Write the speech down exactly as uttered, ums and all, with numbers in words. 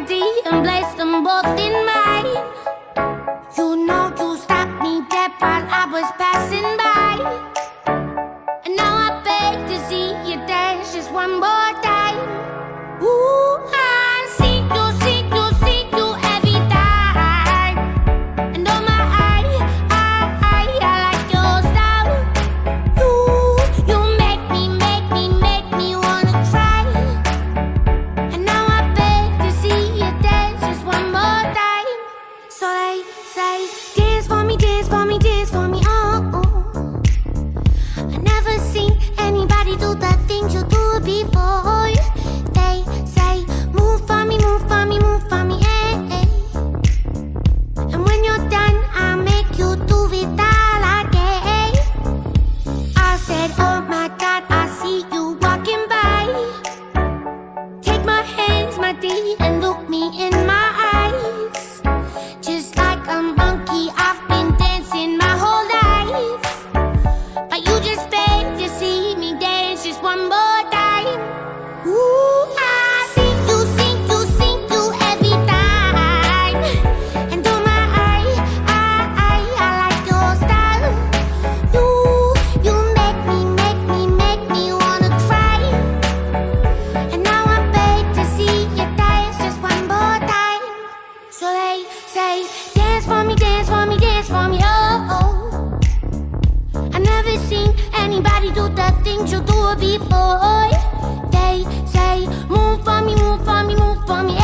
See and place them both in mine. You know you stopped me dead while I was passing by. And now I beg to see you dance just one more time. Ooh, I see you, see you, see you every time. And oh my, I, I, I, I like your style. You, you make me, make me, make me wanna try. And now I beg to see you dance just one more time. So they say, dance for me, dance for me, dance for me, oh, oh. I never seen anybody do the things you do before. They say, move for me, move for me, move for me, eh, eh. And when you're done, I'll make you do it all again. I said, oh my God, I see you walking by. Take my hands, my dear, and look me in my eyes. Just like a monkey, I've been dancing my whole life. But you just beg to see me dance just one more time. Ooh, I see you, see you, see you every time. And oh my, I, I, I, I like your style. You, you make me, make me, make me wanna cry. And now I beg to see you dance just one more time. So they say, dance for me, dance for me, dance for me, oh, oh. I never seen anybody do the things you do before. They say, move for me, move for me, move for me,